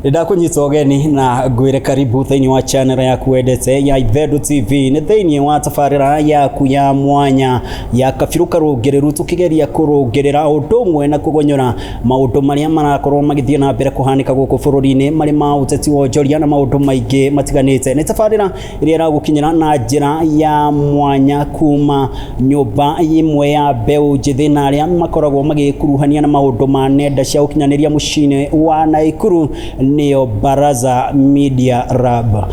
Ndakunyita ũgeni na ngwĩre karibu thĩinĩ wa channel yaku wendete ya Ithendu TV. Nĩ thĩinĩ wa tabarĩra yaku ya mwanya ya kabirũ karũngĩrĩru, tũkĩgeria kũrũngĩrĩra ũndũ ũmwe na kũgonyora maũndũ marĩa marakorwo magĩthiĩ na mbere kũhanĩka gũkũ bũrũri-inĩ marĩ ma ũteti, wonjoria na maũndũ maingĩ matiganĩte. Nĩ tabarĩra ĩrĩa ĩragũkinyĩra na njĩra ya mwanya kuma nyũmba ĩmwe ya mbeũ njĩthĩ na arĩa makoragwo magĩkuruhania na maũndũ ma nenda cia ũkinyanĩria mũciĩ-inĩ wa Naikuru, nĩyo Baraza Media Lab.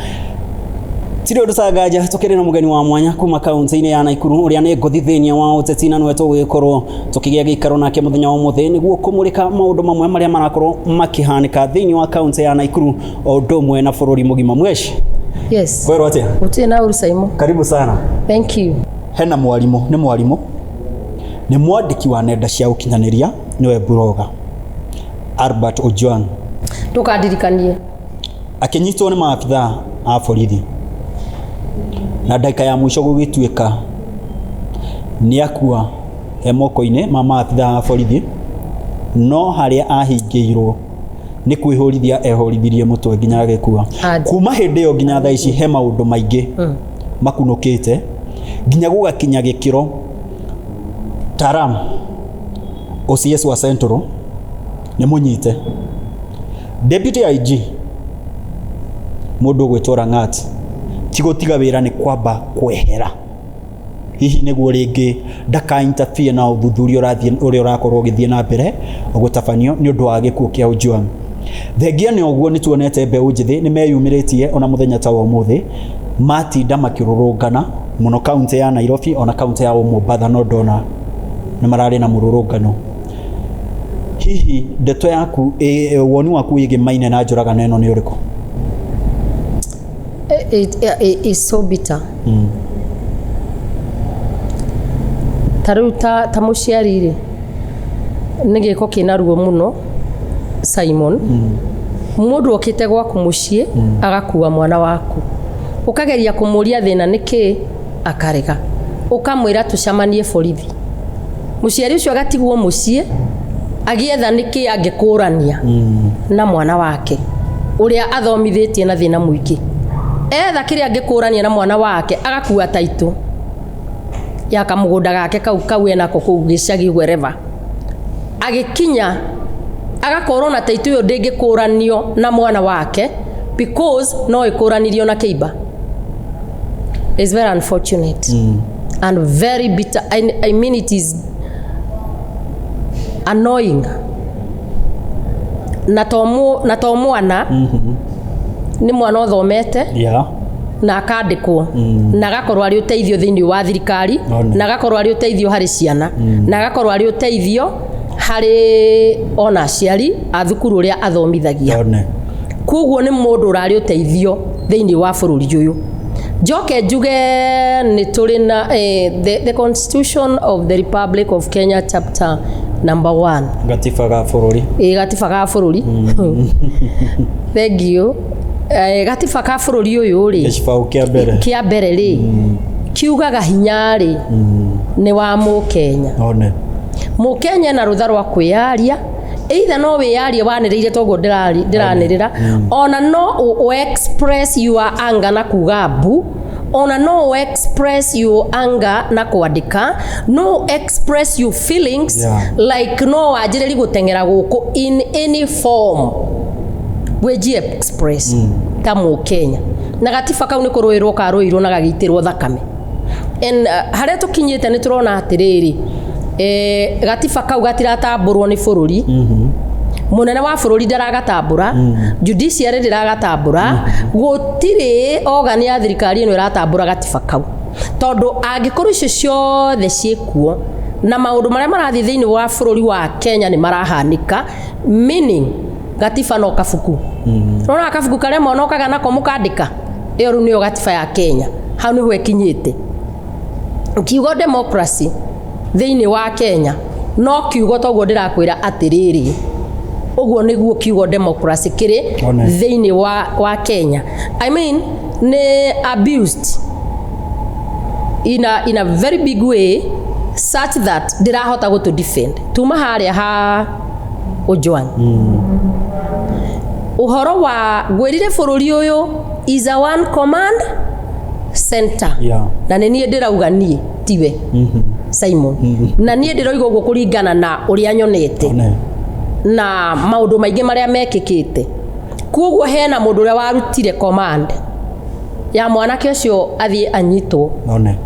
Tirĩ ũndũ tanganja, tũkĩrĩ na mũgeni wa mwanya kuma kaunti-inĩ ya Naikuru, ũrĩa nĩ ngũthi thĩinĩ wa ũteti, na nĩwe tũgũgĩkorwo tũkĩgĩa gĩikaro nake mũthenya wa ũmũthĩ nĩguo kũmũrĩka maũndũ mamwe marĩa marakorwo makĩhanĩka thĩinĩ wa kaunti ya Naikuru o ũndũ ũmwe na bũrũri mũgima. Mweshi. Yes. Kwĩrwo atĩa? Gũtirĩ na ũru, Saimo. Karibu sana. Thank you. Hena mwarimũ, nĩ mwarimũ, nĩ mwandĩki wa nenda cia ũkinyanĩria, nĩwe blogger Albert Ojwang. Ndũkandirikanie. Akĩnyitwo nĩ maabitha a borithi na ndagĩka ya mũico gũgĩtuĩka nĩ akua e moko-inĩ ma maabitha a borithi, no harĩa ahingĩirwo nĩ kwĩhũrithia ehũrithirie mũtwe nginya agĩkua. Adi. Kuma hĩndĩ ĩyo nginya thaa ici he maũndũ maingĩ makunũkĩte nginya gũgakinya gĩkĩro Taram OCS wa Central nĩ mũnyite, Deputy IG mũndũ ũgwĩtwo Lang'at ti gũtiga wĩra, nĩ kwamba kwehera hihi nĩguo rĩngĩ ndaka interfere na ũthuthuria ũrathiĩ, ũrĩa ũrakorwo ũgĩthiĩ na mbere gũtabanio nĩ ũndũ wa gĩkuũ kĩa Ojwang. Thengia nĩ ũguo, nĩ tuonete mbeũ njĩthĩ nĩ meyumĩrĩtie ona mũthenya ta wa ũmũthĩ, matinda makĩrũrũngana mũno kaunti ya Nairobi ona kaunti ya Mombatha, no ndona nĩ mararĩ na mũrũrũngano. Hihi ndeto yaku woni waku wĩgĩmaine na njũragano ĩno nĩ ũrĩkũ? It is so bitter. Ta rĩu ta mũciari rĩ, nĩ gĩko kĩna ruo mũno, Simon. Mũndũ okĩte gwaku mũciĩ agakua mwana waku, ũkageria kũmũria thĩna nĩ kĩ, akarega, ũkamwĩra tũcemanie borithi. Mũciari ũcio agatigwo mũciĩ agĩetha nĩkĩ angĩkũrania na mwana wake ũrĩa athomithĩtie na thĩna mũingĩ. Etha kĩrĩa angĩkũrania na mwana wake, agakua taitũ ya kamũgũnda gake kau enako kũu gĩcagi, wherever. Agĩkinya agakorwo na taitũ ĩyo ndĩngĩkũranio na mwana wake because no ĩkũranirio na kĩimba. It's very unfortunate and very bitter. I mean, it is annoying na to mwana nĩ mwana ũthomete na akandĩkwo na agakorwo arĩ ũteithio thĩinĩ wa thirikari, One. na agakorwo arĩ ũteithio harĩ ciana, na agakorwo arĩ ũteithio harĩ ona aciari a thukuru ũrĩa athomithagia. One. Koguo nĩ mũndũ ũrarĩ ũteithio thĩinĩ wa bũrũri ũyũ. Njoke njuge nĩ tũrĩ na the Constitution of the Republic of Kenya, chapter number one. Gatiba ga bũrũri. Ĩ, gatiba ga bũrũri, thank you. Gatiba ka bũrũri ũyũ rĩ, gĩcibaũ kĩa mbere. Kĩa mbere rĩ, kiugaga hinya rĩ nĩ wa Mũkenya. One. Mũkenya na rũtha rwa kwĩyaria, either no wĩyarie wanĩrĩire toguo ndĩranĩrĩra, ona no ũ express your anger na kuga mbu, ona no ũ express your anger na kwandĩka, no express your feelings, like no wanjĩrĩri gũteng'era gũkũ in any form, wĩnjie express ta Mũkenya. Na gatiba kau nĩ kũrũĩrwo karũĩirwo na gagĩitĩrwo thakame. And harĩa tũkinyĩte nĩ tũrona atĩrĩrĩ, gatiba kau gatiratambũrwo nĩ bũrũri mũnene wa bũrũri ndaragatambũra, judiciary ndĩragatambũra, gũtirĩ organ ya thirikari ĩno ĩratambũra gatiba kau, tondũ angĩkorwo icio ciothe ciĩkuo na maũndũ marĩa marathiĩ thĩinĩ wa bũrũri wa Kenya nĩ marahanĩka, meaning gatiba no kabuku. Rora kabuku karĩa mwana okaga nako mũkandĩka, ĩyo rĩu nĩyo gatiba ya Kenya. Hau nĩho ĩkinyĩte. Kiugo democracy thĩinĩ wa Kenya no kiugo, toguo ndĩrakwĩra atĩrĩrĩ, ũguo nĩguo kiugo democracy kĩrĩ One. thĩinĩ wa Kenya. I mean, nĩ abused in a very big way such that ndĩrahota gũtũ defend. Tuma harĩa ha Ojwang. Ũhoro wa ngwĩrire bũrũri ũyũ is a one command center. Na nĩ niĩ ndĩrauga, niĩ tiwe Simon, na niĩ ndĩroiga ũguo kũringana na ũrĩa nyonete One. Na maũndũ maingĩ marĩa mekĩkĩte. Koguo hena mũndũ ũrĩa warutire command ya mwanake ũcio athiĩ anyitwo. One.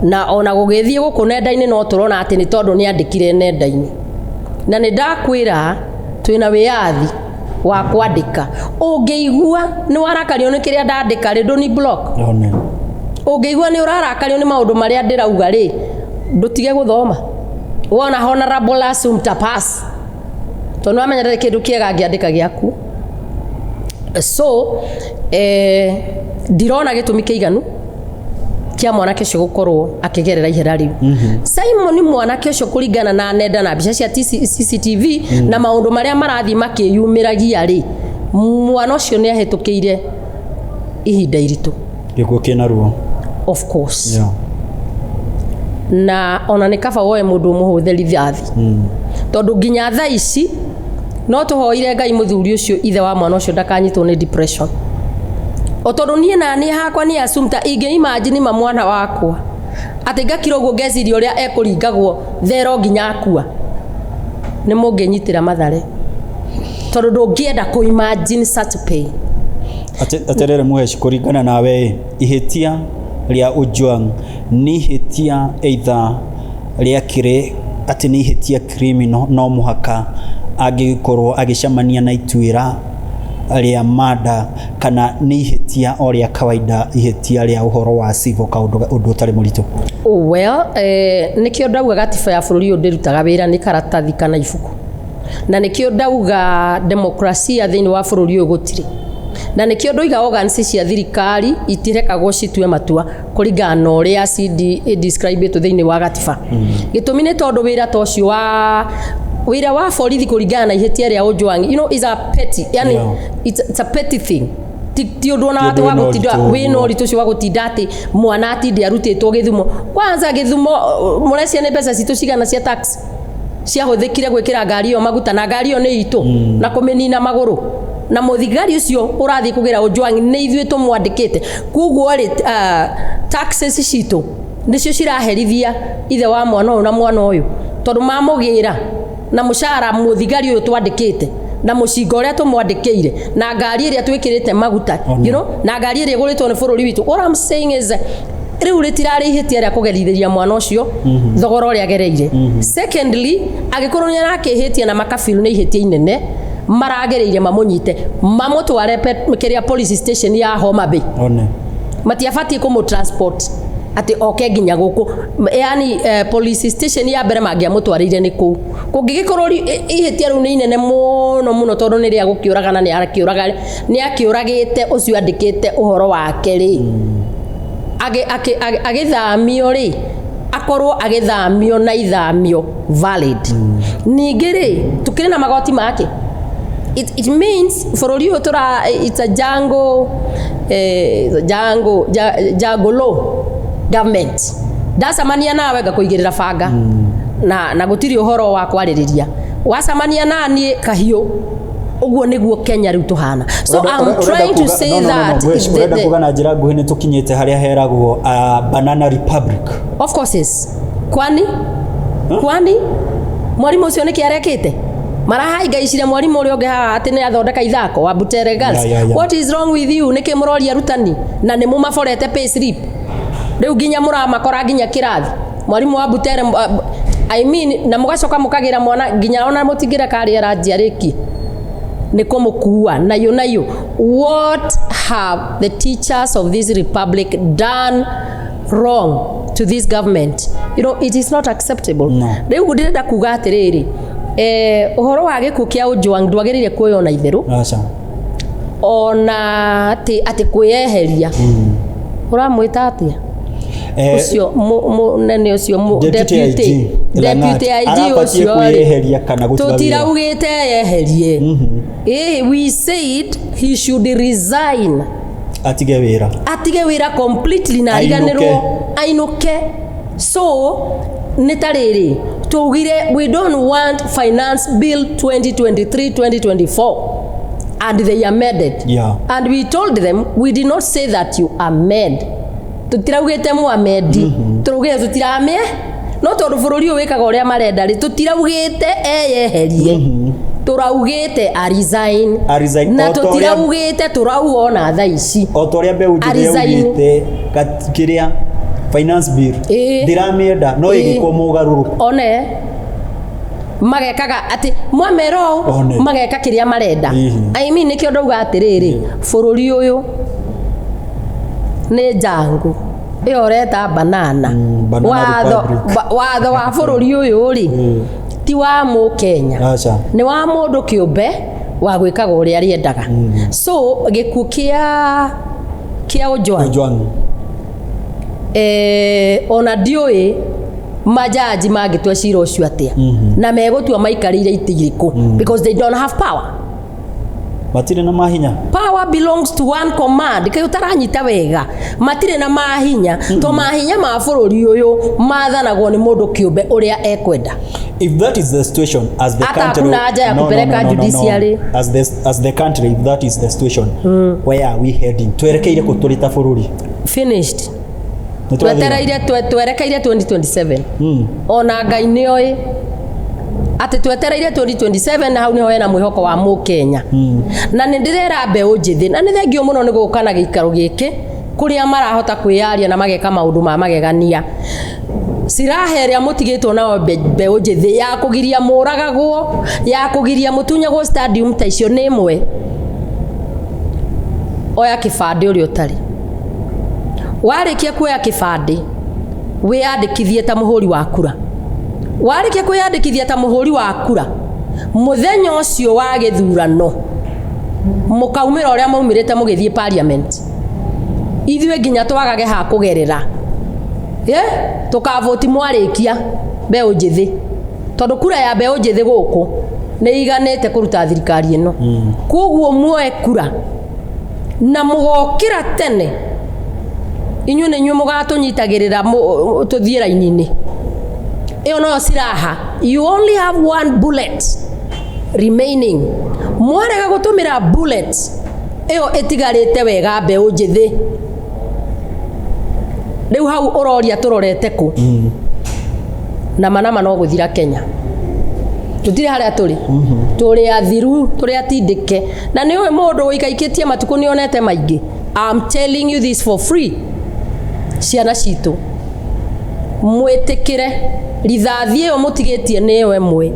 Na ona gũgĩthiĩ gũkũ nenda-inĩ, no tũrona atĩ nĩ tondũ nĩ andĩkire nenda-inĩ, na nĩ ndakwĩra twĩna wĩyathi wa kwandĩka. Ũngĩigua nĩ warakario nĩ kĩrĩa ndandĩka rĩ, ndũni block. One. Ũngĩigua nĩ ũrarakario nĩ maũndũ marĩa ndĩrauga rĩ, ndũtige gũthoma wona Honorable Assumpta Pass, tondũ wamenya ndarĩ kĩndũ kĩega angĩandĩka gĩaku. So ndirona gĩtũmi kĩiganu kĩa mwanake ũcio gũkorwo akĩgerera ihera rĩu. Simon, mwanake ũcio kũringana na nenda na mbica cia CCTV na maũndũ marĩa marathiĩ makĩyumĩragia rĩ, mwana ũcio nĩ ahĩtũkĩire ihinda iritũ. Gĩkuũ kĩna ruo. Of course. Na ona nĩ kaba woe mũndũ ũmũhũthe rithathi, tondũ nginya thaa ici no tũhoire Ngai mũthuri ũcio, ithe wa mwana ũcio, ndakanyitwo nĩ depression, o tondũ niĩ na niĩ hakwa nĩ assume ta ingĩ imagine ma mwana wakwa atĩ ngakira ũguo ngeciria ũrĩa ekũringagwo thero nginya akua, nĩ mũngĩnyitĩra mathare, tondũ ndũngĩenda kũ imagine such pain. Atĩrĩrĩ Mũheci, kũringana nawe ihĩtia rĩa Ojwang nĩ ihĩtia either rĩakĩrĩ atĩ nĩ ihĩtia criminal, no mũhaka angĩkorwo agĩcemania na ituĩra rĩa manda, kana nĩ ihĩtia o rĩa kawaida, ihĩtia rĩa ũhoro wa civil, kaũndũ ũndũ ũtarĩ mũritũ? Well, nĩkĩo ndauga gatiba ya bũrũri ũyũ ndĩrutaga wĩra nĩ karatathi kana ibuku, na nĩkĩo ndauga demokrasia thĩinĩ wa bũrũri ũyũ gũtirĩ, na nĩkĩo ndoiga organs cia thirikari itirekagwo citue matua kũringana na ũrĩa CD describe thĩinĩ wa gatiba. Gĩtũmi nĩ tondũ wĩra ta ũcio wa wĩra wa borithi kũringana na ihĩtia rĩa Ojwang, is a petty, yani it's a petty thing, ti ũndũ ona Ti atĩ ũndũ wa wĩna gũtinda ũritũ wĩna ũguo. Ũritũ ũcio wa gũtinda atĩ mwana atinde arutĩtwo gĩthumo kwanza gĩthumo. Mũrecia nĩ mbeca citũ cigana cia tax ciahũthĩkire gwĩkĩra ngari ĩyo maguta, na ngari ĩyo nĩ itũ, na kũmĩnina magũrũ, na mũthigari ũcio ũrathiĩ kũgĩra Ojwang nĩ ithuĩ tũmwandĩkĩte. Koguo rĩ, taxes citũ nĩcio ciraherithia ithe wa mwana ũyũ na mwana ũyũ, tondũ mamũgĩra na mũcara mũthigari ũyũ twandĩkĩte na mũcinga ũrĩa tũmwandĩkĩire na ngari ĩrĩa twĩkĩrĩte maguta, na ngari ĩrĩa ĩgũrĩtwo nĩ bũrũri witũ. What I'm saying is, rĩu rĩtirarĩ ihĩtia rĩa kũgerithĩria mwana ũcio thogora ũrĩa agereire. Secondly, angĩkorwo nĩ arakĩhĩtia na makabiru nĩ ihĩtia inene maragereire, mamũnyite mamũtware kĩrĩa police station ya Homa Bay. One. Matiabatiĩ kũmũ transport atĩ oke nginya gũkũ. Yani police station ya mbere mangĩamũtwarĩire nĩ kũu, kũngĩgĩkorwo ihĩtia rĩu nĩ inene mũno mũno, tondũ nĩ rĩa gũkĩũragana, nĩ akĩũragĩte ũcio andĩkĩte ũhoro wake rĩ, agĩthamio rĩ, akorwo agĩthamio na ithamio valid. Ningĩ rĩ, tũkĩrĩ na magoti make. It means bũrũri ũyũ tũra it's a jungle, jungle law government. Ndacemania nawe ngakũigĩrĩra banga na gũtirĩ ũhoro wa kwarĩrĩria, wacemania na niĩ kahiũ. Ũguo nĩguo Kenya rĩu tũhana. So I'm trying to say that Ũrenda kuga na njĩra nguhĩ nĩ tũkinyĩte harĩa heragwo banana republic? Of course yes. Kwani mwarimũ ũcio nĩkĩ arekĩte marahaingaicire mwarimũ ũrĩa ũngĩ haha atĩ nĩ athondeka ithako wa Butere Girls? Yeah. What is wrong with you? Nĩkĩ mũroria arutani na nĩ mũmaborete pay slip rĩu nginya mũramakora nginya kĩrathi mwarimũ wa Butere, I mean, na mũgacoka mũkagĩra mwana nginya ona mũtingĩreka arĩa aranjia rĩkie nĩ kũmũkua nayo nayo. What have the teachers of this republic done wrong to this government? It is not acceptable. No. Rĩu ndĩrenda kuga atĩrĩrĩ, ũhoro wa gĩkuũ kĩa Ojwang ndwagĩrĩire kuoywo na itherũ. Aca. Ona atĩ kwĩyeheria ũramwĩta atĩa ũcio mũnene ũcio Deputy IG, Langat, deputy IG arabatie ũcio rĩ, kwĩyeheria kana gũtiga wĩra? Tũtiraugĩte eyeherie. We said he should resign. Atige wĩra. Atige wĩra completely na Ainũke. ariganĩrwo, ainũke. So nĩ ta rĩrĩ twaugire, we don't want Finance Bill 2023 2024. And they amended. And we told them, we did not say that you amend. Tutiraugite mu amendi, turaugite tutiramie, no tondu bururi uyu wikaga uria marenda ri, tutiraugite eyeherie, turaugite a resign. A resign. Na O ta ũrĩa- tutiraugite, turauona thaa ici. O ta ũrĩa mbeũ njĩthĩ A resign. yaugĩte kĩrĩa finance bill ndĩramĩenda no ĩgĩkwo mũgarũrũku. One magekaga atĩ mwamera ũũ, One. mageka kĩrĩa marenda. I mean, nĩkĩo ndauga atĩrĩrĩ, bũrũri ũyũ nĩ njangu ĩyo ũreta banana. Banana Watho Republic. watho wa bũrũri ũyũ rĩ, ti wa mũkenya, Aca. nĩ wa mũndũ kĩũmbe wa gwĩkaga ũrĩa arĩendaga. So gĩkuũ kĩa Ojwang, Ojwang. Ona ndiũĩ majaji mangĩtua cira ũcio atĩa, na megũtua maikarĩire itĩ irĩkũ, because they don't have power. Matirĩ na mahinya. Power belongs to one command. Kaĩ ũtaranyita wega? Matirĩ na mahinya, to mahinya ma bũrũri ũyũ mathanagwo nĩ mũndũ kĩũmbe ũrĩa ekwenda. If that is the situation as the Hata country, hakuna haja ya kupeleka judiciary. As the country, if that is the situation, where are we heading? Twerekeire kũ tũrĩ ta bũrũri? Finished. Nĩ twathira? Twetereire twerekeire 2027. Ona Ngai nĩ oĩ atĩ twetereire 2027, na hau nĩho hena mwĩhoko wa mũkenya. Na nĩ ndĩrera mbeũ njĩthĩ, na nĩ thengio mũno nĩ gũka na gĩikaro gĩkĩ kũrĩa marahota kwĩyaria na mageka maũndũ ma magegania. Siraha ĩrĩa mũtigĩtwo nayo mbeũ njĩthĩ ya kũgiria mũragagwo, ya kũgiria mũtunyagwo stadium ta icio, nĩ ĩmwe: oya kĩbandĩ ũrĩa ũtarĩ. Warĩkia kuoya kĩbandĩ, wĩyandĩkithie ta mũhũri wa kura. Warĩkia kwĩyandĩkithia ta mũhũri wa kura, mũthenya ũcio wa gĩthurano mũkaumĩra ũrĩa maumĩrĩte mũgĩthiĩ parliament. Ithuĩ nginya twagage ha kũgerera, tũkavoti mwarĩkia mbeũ njĩthĩ, tondũ kura ya mbeũ njĩthĩ gũkũ nĩ iganĩte kũruta thirikari ĩno. Koguo muoe kura na mũgokĩra tene. Inyuĩ nĩ inyuĩ mũgatũnyitagĩrĩra tũthiĩ raini-inĩ ĩyo noyo siraha. You only have one bullet remaining. Mwarega gũtũmĩra bullet ĩyo ĩtigarĩte wega, mbeũ njĩthĩ, rĩu hau ũroria tũrorete kũ? Na manama no gũthira. Kenya tũtirĩ harĩa tũrĩ, tũrĩ athiru, tũrĩ atindĩke. Na nĩ ũĩ mũndũ ũikaikĩtie matukũ nĩ onete maingĩ. I'm telling you this for free. Ciana citũ, mwĩtĩkĩre rithathi ĩyo mũtigĩtie nĩyo ĩmwe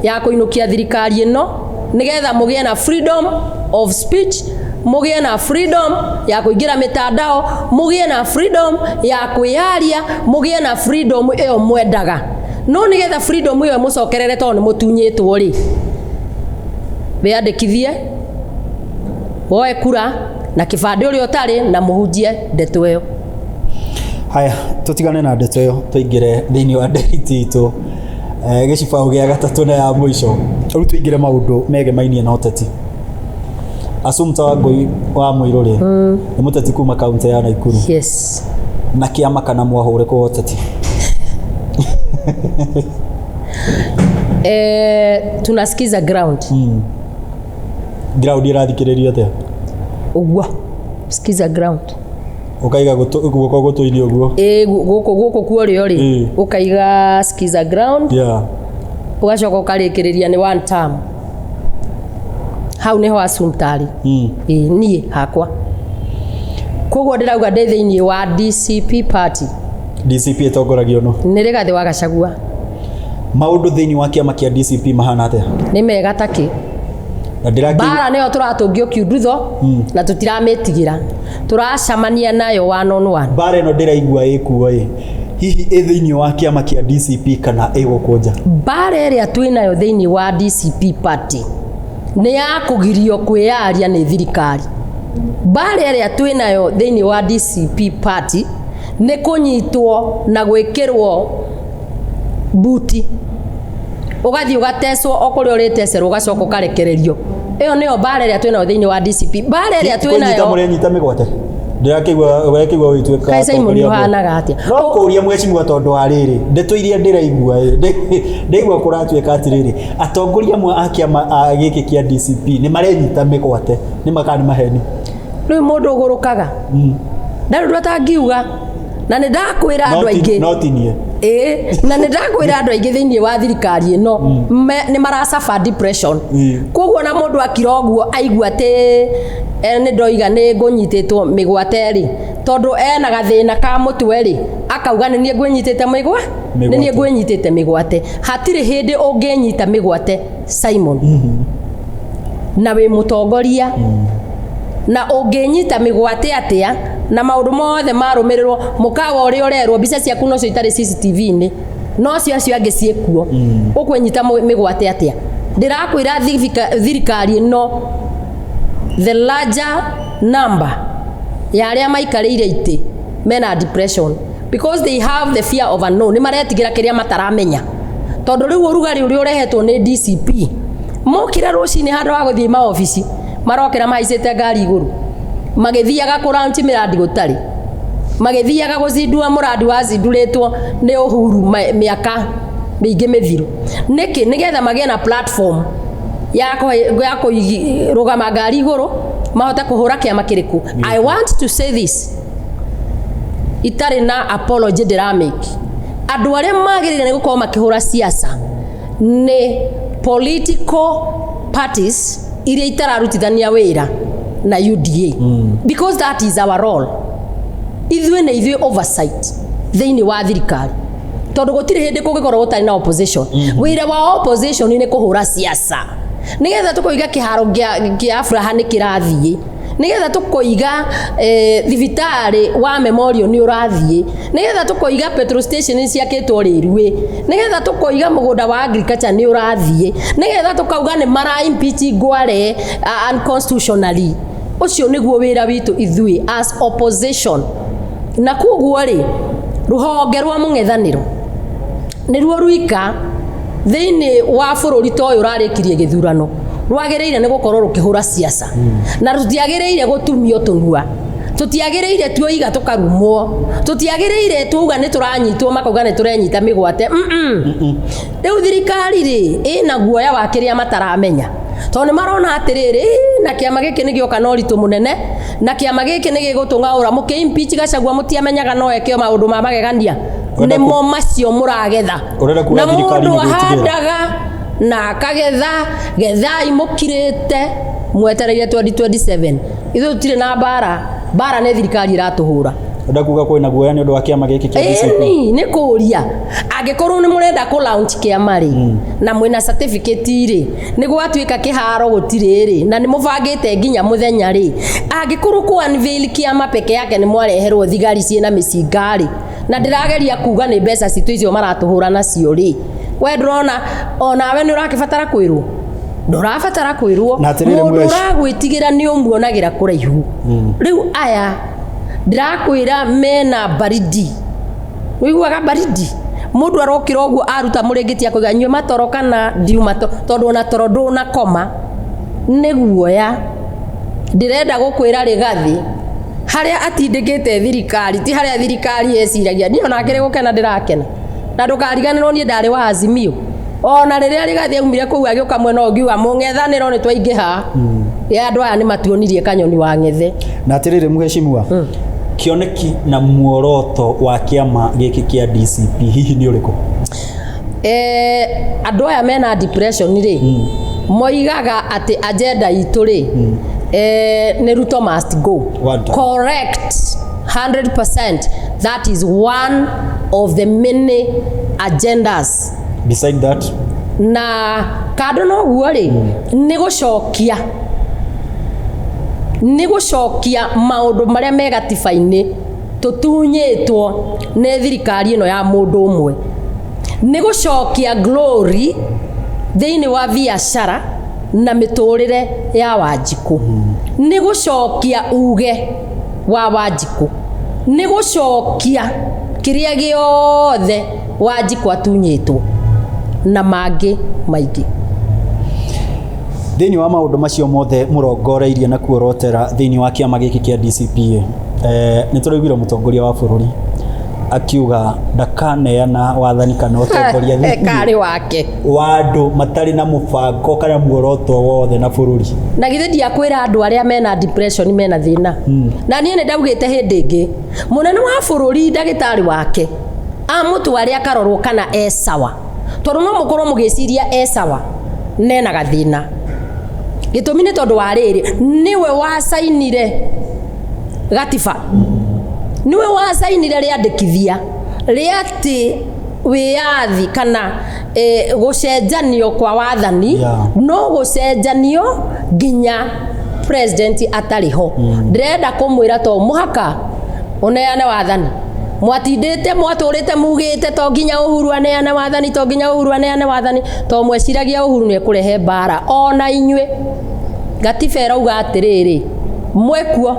ya kũinũkia thirikari ĩno, nĩgetha mũgĩe na freedom of speech, mũgĩe na freedom ya kũingĩra mĩtandao, mũgĩe na freedom ya kwĩyaria, mũgĩe na freedom ĩyo mwendaga. No nĩgetha freedom ĩyo ĩmũcokerere, tondũ nĩ mũtunyĩtwo rĩ, wĩyandĩkithie woe kura na kĩbandĩ ũrĩa ũtarĩ, na mũhunjie ndeto ĩyo. Haya, tutigane na ndeto ĩyo, tũingĩre thĩinĩ wa ndereti itũ, gĩcibaũ gĩa gatatũ na ya mũico. Rĩu tũingĩre maũndũ megemainie na ũteti. Assumpta Wangũi wa Mũirũ rĩ, nĩ mũteti kuma kaunti ya Naikuru. Yes. Na kĩama kana mwahũ ũrĩkũ wa ũteti? Tunasikiza ground. Ground ĩrathikĩrĩria atĩa? Ũguo, sikiza ground. Ũkaiga guoko gũtũ-inĩ ũguo. Ĩ, gũkũ kuorĩo rĩ, ũkaiga sikiza ground, ũgacoka ũkarĩkĩrĩria nĩ one term. Hau nĩho Assumpta arĩ. Ĩ, niĩ hakwa koguo ndĩrauga ndĩ thĩinĩ wa DCP party. DCP ĩtongoragio no? Nĩ Rigathĩ wa Gachagua. Maũndũ thĩinĩ wa kĩama kĩa DCP mahana atĩa? Nĩ mega takĩ. Na ndĩrakĩ Mbara nĩyo tũratũngio kiundutho, na tũtiramĩtigĩra, tũracamania nayo one on one. Mbara ĩno ndĩraigua ĩkuo ĩ, hihi ĩ thĩinĩ wa kĩama kĩa DCP kana ĩ gũkũ nja? Mbara ĩrĩa twĩnayo thĩinĩ wa DCP party nĩ ya kũgirio kwĩyaria nĩ thirikari. Mbara ĩrĩa twĩnayo thĩinĩ wa DCP party nĩ kũnyitwo na gwĩkĩrwo buti, ũgathiĩ ũgatecwo o kũrĩa ũrĩtecerwo, ũgacoka ũkarekererio. Ĩyo nĩyo mbara ĩrĩa twĩnayo thĩinĩ wa DCP. Mbara ĩrĩa Kũnyita twĩnayo mũrenyita mĩgwate. Ndĩrakĩigua wekĩigua ũgĩtuĩka Kaĩ Simon atongoria amwe. ũhanaga atĩa? No kũria mheshimiwa tondũ wa rĩrĩ, ndeto iria ndĩraigua ĩ, ndĩraigua kũratuĩka atĩrĩrĩ, atongoria amwe a kĩama gĩkĩ kĩa DCP nĩ marenyita mĩgwate, nĩ makana nĩ maheni. Rĩu mũndũ ũgũrũkaga ndarĩ ũndũ atangiuga, na nĩ ndakwĩra andũ aingĩ. No ti niĩ. Ĩĩ, na nĩ ndakwĩra andũ aingĩ thĩinĩ wa thirikari ĩno nĩ maracaba depression. Koguo na mũndũ akira ũguo aigua atĩ nĩ ndoiga nĩ ngũnyitĩtwo mĩgwate rĩ, tondũ ena gathĩna ka mũtwe rĩ, akauga nĩ niĩ ngwĩnyitĩte mĩgwa, nĩ niĩ Mĩgwate. ngwĩnyitĩte mĩgwate. Hatirĩ hĩndĩ ũngĩnyita mĩgwate, Simon, na wĩ mũtongoria, na ũngĩnyita mĩgwate atĩa na maũndũ mothe marũmĩrĩrwo, mũkawa ũrĩa ũrerwo mbica ciaku nocio itarĩ CCTV-inĩ, nocio acio angĩ ciĩkuo, ũkwĩnyita mĩgwate atĩa? Ndĩrakwĩra thirikari ĩno, the larger number ya arĩa maikarĩire itĩ mena depression because they have the fear of unknown. Nĩ maretigĩra kĩrĩa mataramenya, tondũ rĩu ũrugarĩ ũrĩa ũrehetwo nĩ DCP, mokĩra rũcinĩ handũ ha gũthiĩ maobici marokĩra mahaicĩte ngari igũrũ, magĩthiaga kũlaunch mĩrandi gũtarĩ, magĩthiaga gũcindua mũrandi wacindũrĩtwo nĩ Uhuru mĩaka mĩingĩ mĩthiru. Nĩkĩ? Nĩgetha magĩe na platform ya kũrũgama ngari igũrũ, mahote kũhũra kĩama kĩrĩkũ. I want to say this itarĩ na apology ndĩramake. Andũ arĩa magĩrĩire nĩ gũkorwo makĩhũra siasa nĩ political parties iria itararutithania wĩra na UDA, because that is our role. Ithuĩ nĩ ithuĩ oversight thĩinĩ wa thirikari, tondũ gũtirĩ hĩndĩ kũngĩkorwo gũtarĩ na opposition. Wĩra wa opposition nĩ kũhũra siasa, nĩgetha tũkoiga kĩharo kĩa Afraha nĩ kĩrathiĩ, nĩgetha tũkoiga thibitarĩ wa Memorial nĩ ũrathiĩ, nĩgetha tũkoiga petrol station nĩ ciakĩtwo rĩruĩ, nĩgetha tũkoiga mũgũnda wa agriculture nĩ ũrathiĩ, nĩgetha tũkauga nĩ mara impeach Ngware unconstitutionally. Ũcio nĩguo wĩra witũ ithuĩ as opposition. Na koguo rĩ, rũhonge rwa mũng'ethanĩro nĩruo rwika thĩinĩ wa bũrũri ta ũyũ ũrarĩkirie gĩthurano rwagĩrĩire nĩ gũkorwo rũkĩhũra siasa, na rũtiagĩrĩire gũtumio tũnua, tũtiagĩrĩire tuoiga tũkarumwo, tũtiagĩrĩire tuauga nĩ tũranyitwo makauga nĩ tũrenyita mĩgwate. Rĩu thirikari rĩ, ĩna guoya wa kĩrĩa mataramenya, tondũ nĩ marona atĩrĩrĩ, "Ĩ, na kĩama gĩkĩ nĩ gĩoka na ũritũ mũnene, na kĩama gĩkĩ nĩ gĩgũtũng'aũra." Mũkĩ impeach Gachagua mũtiamenyaga no eke maũndũ ma magegania? Nĩmo macio mũragetha. Ũrenda kuga Na thirikari mũndũ nĩ gwĩtigĩra. ahandaga na akagetha. Gethai mũkirĩte mwetereire 2027. Ithuĩ tũtirĩ na mbara, mbara nĩ thirikari ĩratũhũra. Ũrenda kuga kwĩna guoya nĩ ũndũ wa kĩama gĩkĩ kĩa DCP? Ĩni, nĩ kũria angĩkorwo nĩ mũrenda kũ launch kĩama rĩ, na mwĩna certificate rĩ, nĩ gwatuĩka kĩharo gũtirĩ rĩ, na nĩ mũbangĩte nginya mũthenya rĩ, angĩkorwo kũ unveil kĩama peke yake nĩ mwareherwo thigari ciĩna mĩcinga rĩ, na ndĩrageria kuga nĩ mbeca citũ icio maratũhũra nacio rĩ, we ndũrona onawe nĩ ũrakĩbatara kwĩrwo? Ndũrabatara kwĩrwo. Na atĩrĩrĩ, Mũndũ Mwesh. ũragwĩtigĩra nĩ ũmuonagĩra kũraihu. Rĩu aya ndĩrakwĩra mena baridi, wĩiguaga baridi, mũndũ arokĩra ũguo aruta mũrĩngĩti akauga nyue matoro kana ndiuma tondũ ona toro ndũnakoma nĩ guoya. Ndĩrenda gũkwĩra Rĩgathĩ harĩa atindĩkĩte thirikari ti harĩa thirikari ĩciragia. Niĩ ona ngĩrĩ gũkena ndĩrakena, na ndũkariganĩrwo niĩ ndarĩ wa Azimio. Ona rĩrĩa Rĩgathĩ aumire kũu agĩũka mwena ũyũ, ngiuga mũng'ethanĩro nĩ twaingĩha. Ya andũ aya nĩ matuonirie kanyoni wa ng'ethe. Na atĩrĩrĩ mheshimiwa, kĩoneki na muoroto wa kĩama gĩkĩ kĩa DCP hihi nĩ ũrĩkũ? Andũ aya mena depression rĩ, moigaga atĩ agenda itũ rĩ, nĩ Ruto must go. One time. Correct, 100%. That is one of the many agendas. Beside that? Na kando noguo rĩ, nĩ gũcokia maũndũ marĩa me gatiba-inĩ tũtunyĩtwo nĩ thirikari ĩno ya mũndũ ũmwe, nĩ gũcokia glory thĩinĩ wa biacara na mĩtũrĩre ya Wanjikũ, nĩ gũcokia uge wa Wanjikũ, nĩ gũcokia kĩrĩa gĩothe Wanjikũ atunyĩtwo na mangĩ maingĩ. Thĩinĩ wa maũndũ macio mothe mũrongoreirie na kuorotera thĩinĩ wa kĩama gĩkĩ kĩa DCP, Nĩ tũraiguire mũtongoria wa bũrũri akiuga ndakaneana wathani kana ũtongoria thĩinĩ Karĩ wake. Wa andũ matarĩ na mũbango kana muoroto wothe na bũrũri. Na githĩ ndiakwĩra andũ arĩa mena depression mena thĩna? Na niĩ nĩ ndaugĩte hĩndĩ ĩngĩ, mũnene wa bũrũri, ndagĩtarĩ wake amũtware akarorwo kana e sawa, tondũ no mũkorwo mũgĩciria e sawa nena gathĩna. Gĩtũmi nĩ tondũ wa rĩrĩ, nĩwe wacainire gatiba, nĩwe wacainire rĩandĩkithia rĩa atĩ wĩyathi kana gũcenjanio kwa wathani no gũcenjanio nginya president atarĩ ho. Ndĩrenda kũmwĩra to mũhaka ũneane wathani. Mwatindĩte mwatũrĩte mugĩte to nginya Uhuru aneane wathani, to nginya Uhuru aneane wathani, to mweciragia Uhuru nĩ ekũrehe mbara ona inyuĩ. Gatiba ĩrauga atĩrĩrĩ, mwĩkuo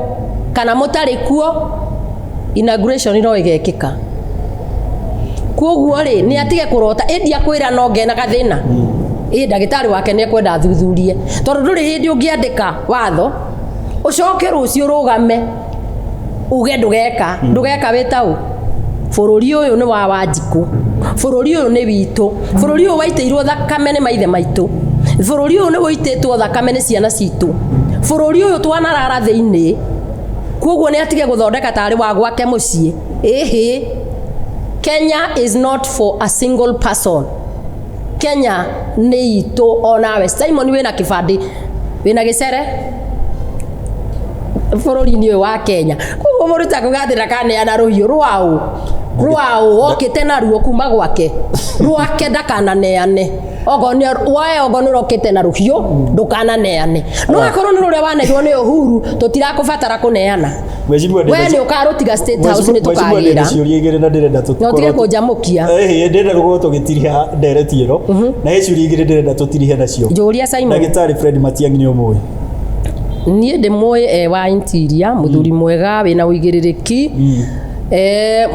kana mũtarĩ kuo, inauguration no ĩgekĩka. Koguo rĩ, nĩ atige kũrota ĩndi akwĩra no ngena gathĩna. Ĩ ndagĩtarĩ wake nĩ ekwenda athuthurie, tondũ ndũrĩ hĩndĩ ũngĩandĩka watho ũcoke rũciũ rũgame uge ndũgeka. Ndũgeka wĩ taũ. Bũrũri ũyũ nĩ wa Wanjikũ, bũrũri ũyũ nĩ witũ, bũrũri ũyũ waitĩirwo thakame nĩ maithe maitũ, bũrũri ũyũ nĩ wũitĩtwo thakame nĩ ciana citũ, bũrũri ũyũ twanarara thĩinĩ. Koguo nĩ atige gũthondeka tarĩ wa gwake mũciĩ. Ĩhĩ, Kenya is not for a single person. Kenya nĩ itũ. Onawe Simon wĩna kĩbandĩ, wĩna gĩcere bũrũri-inĩ ũyũ wa Kenya. Koguo mũndũ ta kuga atĩ ndakaneana rũhiũ rwaũ rwaũ okĩte naruo kuma gwake rwake, ndakananeane. Okorwo nĩ woe, okorwo nĩ ũrokĩte na rũhiũ, ndũkananeane. No akorwo nĩ rũrĩa waneirwo nĩ Uhuru, tũtirakũbatara kũneana. Mheshimiwa, we nĩ ũkarũtiga State House nĩ Mheshimiwa, ndĩna tũkagĩra. Ciũria igĩrĩ na ndĩrenda Na ũtige kũnjamũkia. Ĩhĩ, ndĩrenda gũkorwo tũgĩtiriha ndereti ĩno na he ciũria igĩrĩ ndĩrenda tũtirihe nacio. Njũria, Simon. Ndagĩtarĩ Fred Matiang'i nĩ ũmũĩ? Niĩ ndĩmũĩ e wa interior, mũthuri mwega wĩna ũigĩrĩrĩki,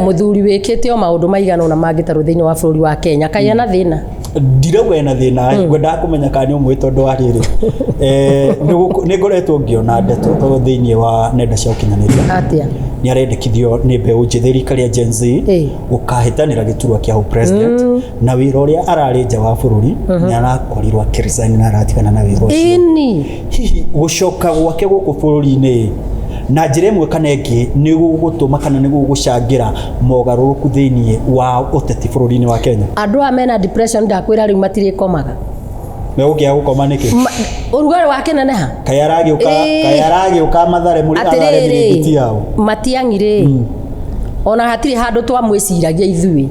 mũthuri wĩkĩte o maũndũ maigana ũna mangĩtarwo thĩinĩ wa bũrũri wa Kenya. Kaĩ ena thĩna? Ndirauga ena thĩna. Ngwendaga kũmenya kana nĩ ũmũĩ, tondũ wa rĩrĩ, nĩ ngoretwo ngĩona ndeto thĩinĩ wa nenda cia ũkinyanĩria. Atĩa? Nĩ arendekithio nĩ mbeũ njĩthĩ, rika rĩa Gen Z, gũkahĩtanĩra gĩturwa kĩa president, na wĩra ũrĩa ararĩ nja wa bũrũri nĩ arakorirwo akĩresign na aratigana na wĩra ũcio. Hihi gũcoka gwake gũkũ bũrũri-inĩ na njĩra ĩmwe kana ĩngĩ nĩ gũgũtũma kana nĩ gũgũcangĩra mogarũrũku thĩinĩ wa ũteti bũrũri-inĩ wa Kenya? Andũ aya mena depression, ndakwĩra rĩu matirĩkomaga. Megũkĩaga gũkoma nĩkĩ? Ũrugarĩ wa kĩneneha. Kaĩ aragĩũka? Kaĩ aragĩũka Mathare mũrĩ Athare mĩrĩngĩti yao? Matiang'i rĩ, ona hatirĩ handũ twamwĩciragia ithuĩ.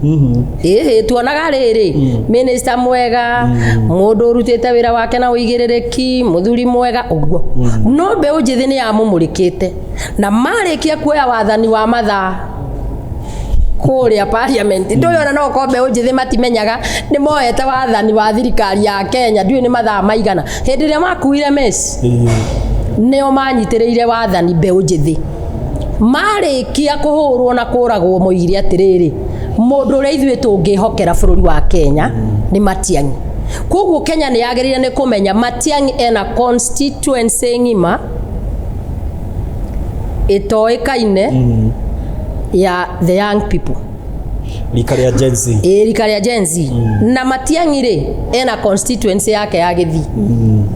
Ĩhĩ, tuonaga rĩrĩ minister mwega, mũndũ ũrutĩte wĩra wake na ũigĩrĩrĩki, mũthuri mwega ũguo. No mbeũ njĩthĩ nĩ yamũmũrĩkĩte na marĩkia kuoya wathani wa mathaa kũrĩa parliament. Ndũĩ ona no korwo mbeũ njĩthĩ matimenyaga nĩ moete wathani wa thirikari ya Kenya. Ndiũĩ nĩ mathaa maigana hĩndĩ ĩrĩa makuire mess, nĩo manyitĩrĩire wathani. Mbeũ njĩthĩ marĩkia kũhũrwo na kũragwo, moigire atĩrĩrĩ, mũndũ ũrĩa ithuĩ tũngĩhokera bũrũri wa Kenya nĩ Matiang'i. Koguo Kenya nĩ yagĩrĩire nĩ kũmenya Matiang'i ena constituency ng'ima ĩtoĩkaine ya the young people. Rika rĩa Gen Z. Ĩ, rika rĩa Gen Z. Na Matiang'i rĩ, ena constituency yake ya Gĩthii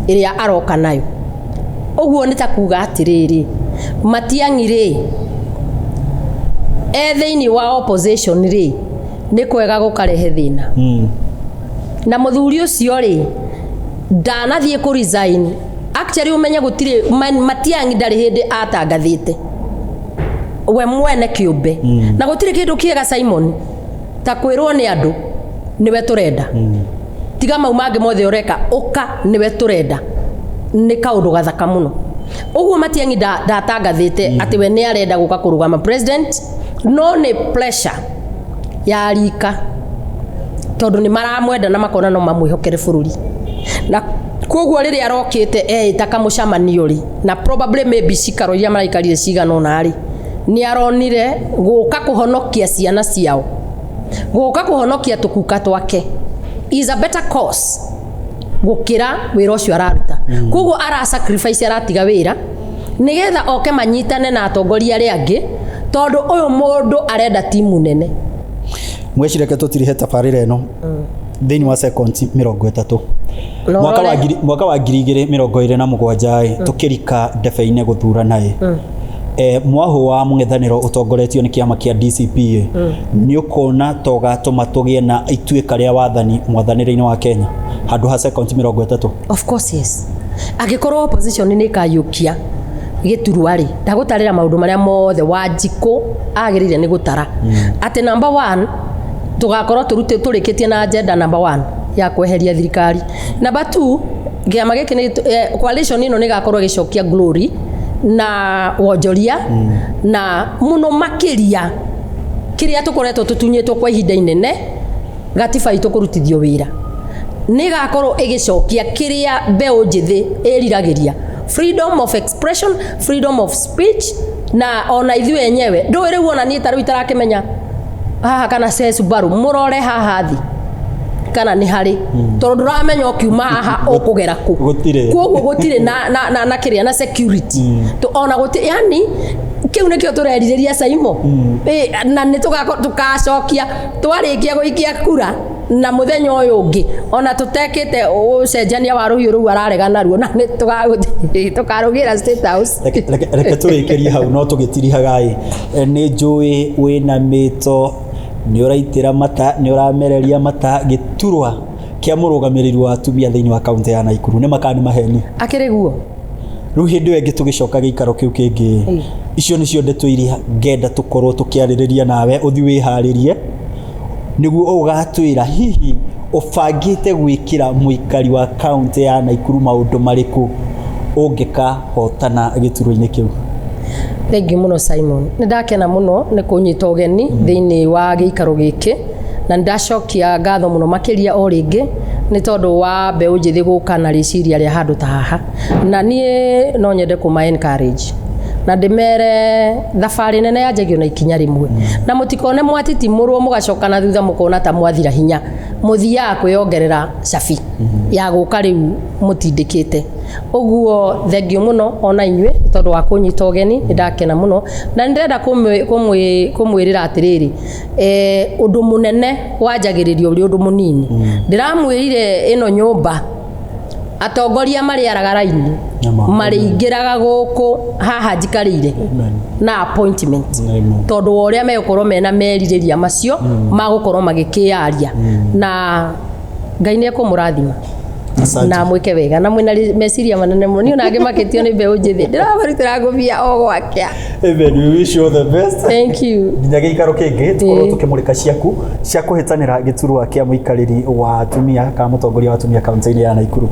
ĩrĩa aroka nayo. Ũguo nĩ ta kuga atĩrĩrĩ, Matiang'i rĩ, e thĩinĩ wa opposition rĩ, nĩ kwega gũkarehe thĩna. Na mũthuri ũcio rĩ, ndanathiĩ kũ resign. Actually, ũmenye gũtirĩ Matiang'i ndarĩ hĩndĩ atangathĩte we mwene kĩũmbe, na gũtirĩ kĩndũ kĩega, Simon, ta kwĩrwo nĩ andũ nĩwe tũrenda. Tiga mau mangĩ mothe ũreka, ũka nĩwe tũrenda, nĩ kaũndũ gathaka mũno. Ũguo Matiang'i ndatangathĩte atĩ we nĩ arenda gũka kũrũgama president, no nĩ pressure ya rika, tondũ nĩ maramwenda na makona no mamwĩhokere bũrũri. Na koguo rĩrĩa arokĩte eĩta kamũcemanio rĩ, na probably maybe cikaro iria maraikarire cigana ũna rĩ, nĩ aronire gũka kũhonokia ciana ciao, gũka kũhonokia tũkuka twake is a better cause gũkĩra wĩra ũcio araruta. Koguo ara sacrifice, aratiga wĩra Nĩgetha oke manyitane na atongoria arĩa angĩ, tondũ ũyũ mũndũ arenda timu nene. Mwecireke tũtirihe tabarĩra ĩno thĩinĩ wa sekondi 30. Na Mwaka wa ũrore- mwaka wa 2027 ĩ, tũkĩrika ndebe-inĩ gũthurana ĩ, mwahũ wa mũng'ethanĩro ũtongoretio nĩ kĩama kĩa DCP ĩ, nĩ ũkona ta ũgatũma tũgĩe na ituĩka rĩa wathani mwathanĩre-inĩ wa Kenya handũ ha sekondi 30? Of course yes. Angĩkorwo opposition nĩ ĩkayũkia gĩturwa rĩ, ndagũtarĩra maũndũ marĩa mothe Wanjikũ agĩrĩire nĩ gũtara. Atĩ number one, tũgakorwo tũrutĩ tũrĩkĩtie na agenda number one ya kweheria thirikari. Number two, kĩama gĩkĩ nĩ coalition ĩno nĩ ĩgakorwo ĩgĩcokia glory na wonjoria na mũno makĩria kĩrĩa tũkoretwo tũtunyĩtwo kwa ihinda inene, gatiba itũ kũrutithio wĩra, nĩ ĩgakorwo ĩgĩcokia kĩrĩa mbeũ njĩthĩ ĩriragĩria, freedom of expression, freedom of speech. Na ona ithuĩ enyewe ndũĩ rĩu, ona niĩ ta rĩu itarakĩmenya haha kana ce Subaru mũrore haha thi kana nĩ harĩ, tondũ ndũramenya ũkiuma haha ũkũgera kũ. Gũtirĩ. Koguo gũtirĩ na kĩrĩa na security. Ona gũtirĩ, yani kĩu nĩkĩo tũrerirĩria, Saimo. Na nĩ tũgacokia twarĩkia gũikia kura na mũthenya ũyũ ũngĩ ona tũtekĩte ũcenjania wa rũhiũ rũu ararega naruo, na nĩ tũkarũgĩra State House. Reke tũrĩkĩrie hau, no tũgĩtirihaga ĩ, nĩ njũĩ wĩna mĩto, nĩ ũraitĩra mata, nĩ ũramereria mata gĩturwa kĩa mũrũgamĩrĩri wa atumia thĩinĩ wa kaunti ya Naikuru. Nĩ makani maheni? Akĩrĩ guo. Rĩu hĩndĩ ĩyo ĩngĩ tũgĩcoka gĩikaro kĩu kĩngĩ, icio nĩcio ndeto iria ngenda tũkorwo tũkĩarĩrĩria nawe. Ũthi wĩharĩrie nĩguo ũgatwĩra hihi ũbangĩte gwĩkĩra mũikari wa kaunti ya Naikuru maũndũ marĩkũ ũngĩkahotana gĩturwa-inĩ kĩu. Thank you mũno, Simon. Nĩ ndakena mũno nĩ kũnyita ũgeni thĩinĩ wa gĩikaro gĩkĩ, na nĩ ndacokia ngatho mũno makĩria o rĩngĩ nĩ tondũ wa mbeũ njĩthĩ gũka na rĩciria rĩa handũ ta haha. Na niĩ no nyende kũma encourage na ndĩmere thabarĩ nene yanjagio na ikinya rĩmwe, na mũtikone mwatitimũrwo mũgacoka na thutha mũkona ta mwathira hinya, mũthiaga kwĩyongerera cabi ya gũka rĩu mũtindĩkĩte ũguo. Thengiũ mũno ona inyuĩ nĩ tondũ wa kũnyita ũgeni. Nĩ ndakena mũno na nĩ ndĩrenda kũmwĩrĩra atĩrĩrĩ, ũndũ mũnene wanjagĩrĩrio ũrĩ ũndũ mũnini. Ndĩramwĩrire ĩno nyũmba atongoria marĩaraga raini. Nama. Marĩingĩraga gũkũ haha njikarĩire Amen. na appointment, Amen. tondũ wa ũrĩa megũkorwo mena merirĩria macio magũkorwo magĩkĩaria, na Ngai nĩ ekũmũrathima. Asante. Na mwĩke wega na mwĩna meciria manene mũno. Niĩ ona angĩ makĩtio nĩ mbeũ njĩthĩ, ndĩramarutĩra ngũbia o gwakĩa. Amen. We wish you all the best. Thank you. Nginya gĩikaro kĩngĩ tũkorwo Ĩĩ. tũkĩmũrĩka ciaku cia kũhĩtanĩra gĩturwa kĩa mũikarĩri wa atumia kana mũtongoria wa atumia kaunti-inĩ ya Naikuru.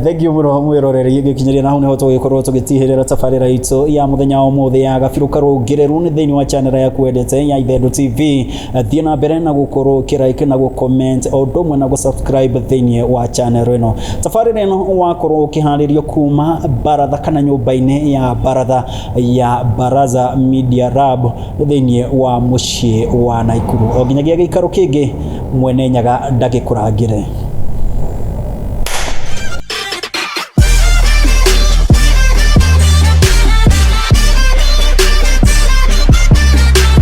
Thank you mũno mwĩroreri. Gĩkinyĩria na hau nĩho tũgĩkorwo tũgĩtihĩrĩra tabarĩra itũ ya mũthenya wa ũmũthĩ ya Gabiru Karũngĩrĩru nĩ thĩinĩ wa channel yaku wendete ya Ithendu TV. Thiĩ na mbere na gũkorwo ũkĩlike na gũcomment o ũndũ ũmwe na gũsubscribe thĩinĩ wa channel ĩno. Tabarĩra ĩno wakorwo ũkĩharĩrio kuma baratha kana nyũmba-inĩ ya baratha ya Baraza Media Lab thĩinĩ wa mũciĩ wa Naikuru. O nginyagia gĩikaro kĩngĩ, mwene Nyaga ndagĩkũrangĩre.